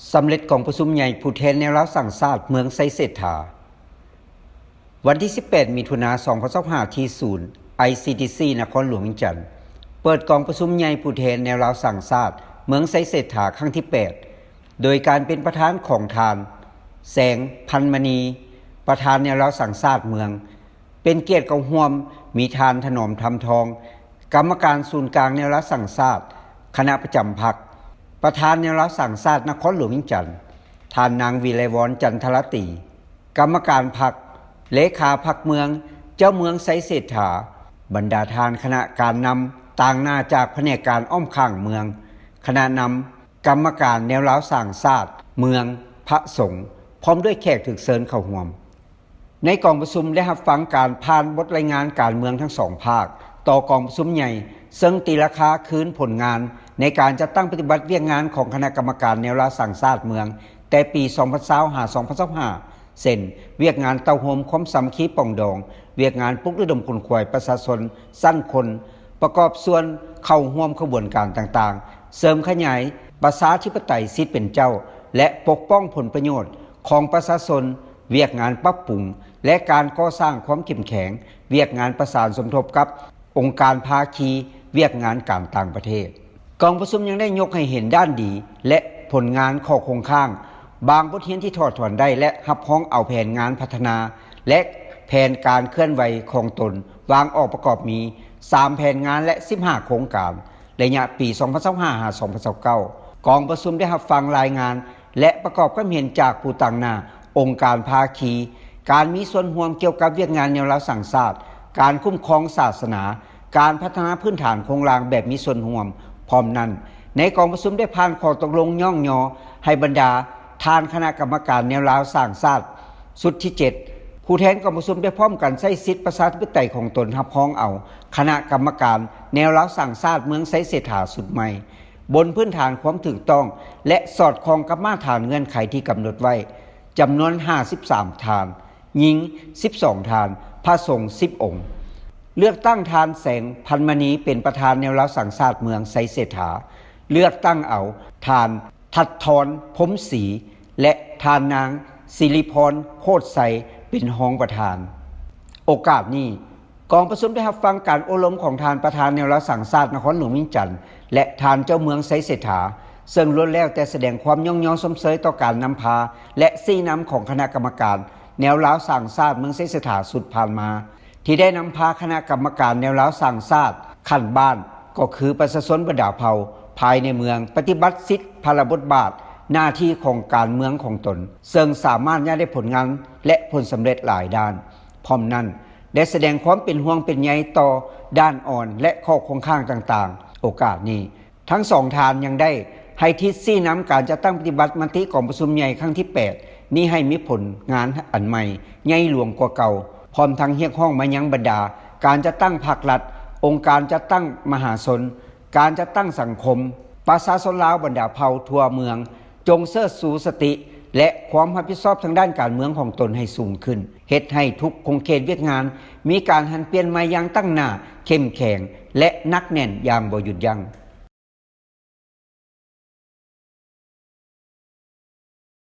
ສຳເລັດກອງປະຊຸມໃຫຍ່ຜູ້ແທນແນວລາວສ້າງຊາດເມືອງໄຊເສດຖາ. ວັນທີສິບແປດ ມິຖຸນາ ສອງພັນຊາວຫ້າ ທີ່ສູນ ໄອຊີທີຊີ ນະຄອນຫຼວງວຽງຈັນ ເປີດກອງປະຊຸມໃຫຍ່ຜູ້ແທນແນວລາວສ້າງຊາດເມືອງໄຊເສດຖາຄັ້ງທີແປດ ໂດຍການເປັນປະທານຂອງທ່ານ ແສງ ພັນມະນີ ປະທານແນວລາວສ້າງຊາດເມືອງ. ເປັນກຽດເຂົ້າຮ່ວມມີທ່ານ ຖະໜອມ ທຳທອງ ກຳມະການສູນກາງແນວລາວສ້າງຊາດ ຄະນະປະຈຳພັກ, ປະທານແນວລາວສ້າງຊາດນະຄອນຫຼວງວຽງຈັນ, ທ່ານນາງ ວິໄລວອນ ຈັນທະລາຕີ ກຳມະການພັກ, ເລຂາພັກເມືອງ, ເຈົ້າເມືອງໄຊເສດຖາ, ບັນດາທ່ານຄະນະການນຳຕາງໜ້າຈາກພະແນກການອ້ອມຂ້າງເມືອງ, ຄະນະນຳ, ກຳມະການແນວລາວສ້າງຊາດເມືອງ, ພະສົງ ພ້ອມດ້ວຍແຂກຖືກເຊີນເຂົ້າຮ່ວມ. ໃນກອງປະຊຸມໄດ້ຮັບຟັງການຜ່ານບົດລາຍງານການເມືອງທັງສອງພາກຕໍ່ກອງປະຊຸມໃຫຍ່, ເຊິ່ງຕີລາຄາຄືນຜົນງານໃນການຈັດຕັ້ງປະຕິບັດວຽກງານຂອງຄະນະກຳມະການແນວລາວສ້າງຊາດເມືອງ ແຕ່ປີສອງພັນຊາວ ຫາ ສອງພັນຊາວຫ້າ ເຊັ່ນ ວຽກງານເຕົ້າໂຮມຄວາມສາມັກຄີປອງດອງ, ວຽກງານປຸກລະດົມຂົນຂວາຍປະຊາຊົນຊັ້ນຄົນ ປະກອບສ່ວນເຂົ້າຮ່ວມຂະບວນການຕ່າງໆ, ເສີມຂະຫຍາຍປະຊາທິປະໄຕສິດເປັນເຈົ້າ ແລະ ປົກປ້ອງຜົນປະໂຫຍດຂອງປະຊາຊົນ, ວຽກງານປັບປຸງ ແລະ ການກໍ່ສ້າງຄວາມເຂັ້ມແຂງ, ວຽກງານປະສານສົມທົບກັບອົງການພາຄີ, ວຽກງານການຕ່າງປະເທດ. ກອງປະຊຸມຍັງໄດ້ຍົກໃຫ້ເຫັນດ້ານດີ ແລະ ຜົນງານຂໍ້ຄົງຄ້າງ, ບາງບົດຮຽນທີ່ຖອດຖອນໄດ້ ແລະ ຮັບຮອງເອົາແຜນງານພັດທະນາ ແລະ ແຜນການເຄື່ອນໄຫວຂອງຕົນ ວາງອອກປະກອບມີ ສາມແຜນງານ ແລະ ສິບຫ້າໂຄງການ ໄລຍະປີສອງພັນຊາວຫ້າ ຫາ ສອງພັນຊາວເກົ້າ. ກອງປະຊຸມໄດ້ຮັບຟັງລາຍງານ ແລະ ປະກອບຄວາມເຫັນຈາກຜູ້ຕາງໜ້າອົງການພາຄີ, ການມີສ່ວນຮ່ວມກ່ຽວກັບວຽກງານແນວລາວສ້າງຊາດ, ການຄຸ້ມຄອງສາສະໜາ, ການພັດທະນາພື້ນຖານໂຄງລ່າງແບບມີສ່ວນຮ່ວມ. ພ້ອມນັ້ນ, ໃນກອງປະຊຸມໄດ້ຜ່ານຂໍ້ຕົກລົງຍ້ອງຍໍໃຫ້ບັນດາທ່ານຄະນະກຳມະການແນວລາວສ້າງຊາດຊຸດທີເຈັດ ຜູ້ແທນກອງປະຊຸມໄດ້ພ້ອມກັນໃຊ້ສິດປະຊາທິປະໄຕຂອງຕົນ ຮັບຮອງເອົາຄະນະກຳມະການແນວລາວສ້າງຊາດເມືອງໄຊເສດຖາຊຸດໃໝ່ ບົນພື້ນຖານຄວາມຖືກຕ້ອງ ແລະ ສອດຄ່ອງກັບມາດຖານເງື່ອນໄຂທີ່ກຳນົດໄວ້ ຈຳນວນຫ້າສິບສາມທ່ານ, ຍິງສິບສອງທ່ານ, ພະສົງສິບອົງ. ເລືອກຕັ້ງທ່ານ ແສງ ພັນມະນີ ເປັນປະທານແນວລາວສ້າງຊາດເມືອງໄຊເສດຖາ. ເລືອກຕັ້ງເອົາທ່ານ ທັດທອນ ພົມສີ ແລະ ທ່ານນາງ ສິລິພອນ ໂພດໄຊ ເປັນຮອງປະທານ. ໂອກາດນີ້, ກອງປະຊຸມໄດ້ຮັບຟັງການໂອ້ລົມຂອງທ່ານປະທານແນວລາວສ້າງຊາດນະຄອນຫຼວງວຽງຈັນ ແລະ ທ່ານເຈົ້າເມືອງໄຊເສດຖາ, ເຊິ່ງລ້ວນແລ້ວແຕ່ສະແດງຄວາມຍ້ອງຍໍຊົມເຊີຍຕໍ່ການນຳພາ ແລະ ຊີ້ນຳຂອງຄະນະກຳມະການແນວລາວສ້າງຊາດເມືອງໄຊເສດຖາຊຸດຜ່ານມາ ທີ່ໄດ້ນຳພາຄະນະກຳມະການແນວລາວສ້າງຊາດຂັ້ນບ້ານ ກໍຄືປະຊາຊົນບັນດາເຜົ່າພາຍໃນເມືອງ ປະຕິບັດສິດພາລະບົດບາດໜ້າທີ່ຂອງການເມືອງຂອງຕົນ, ເຊິ່ງສາມາດຍາດໄດ້ຜົນງານ ແລະ ຜົນສຳເລັດຫຼາຍດ້ານ. ພ້ອມນັ້ນ, ໄດ້ສະແດງຄວາມເປັນຫ່ວງເປັນໃຍຕໍ່ດ້ານອ່ອນ ແລະ ຂໍ້ຄົງຄ້າງຕ່າງໆ. ໂອກາດນີ້, ທັງສອງທ່ານຍັງໄດ້ໃຫ້ທິດຊີ້ນຳການຈັດຕັ້ງປະຕິບັດມະຕິກອງປະຊຸມໃຫຍ່ຄັ້ງທີແປດນີ້ ໃຫ້ມີຜົນງານອັນໃໝ່ໃຫຍ່ຫຼວງກວ່າເກົ່າ, ພ້ອມທັງຮຽກຮ້ອງມາຍັງບັນດາການຈັດຕັ້ງພາກລັດ, ອົງການຈັດຕັ້ງມະຫາຊົນ, ການຈັດຕັ້ງສັງຄົມ, ປະຊາຊົນລາວບັນດາເຜົ່າທົ່ວເມືອງ ຈົ່ງເຊີດຊູສະຕິ ແລະ ຄວາມຮັບຜິດຊອບທາງດ້ານການເມືອງຂອງຕົນໃຫ້ສູງຂຶ້ນ, ເຮັດໃຫ້ທຸກຂົງເຂດວຽກງານມີການຫັນປ່ຽນໃໝ່ຢ່າງຕັ້ງໜ້າ, ເຂັ້ມແຂງ ແລະ ໜັກແໜ້ນຢ່າງບໍ່ຢຸດຢັ້ງ.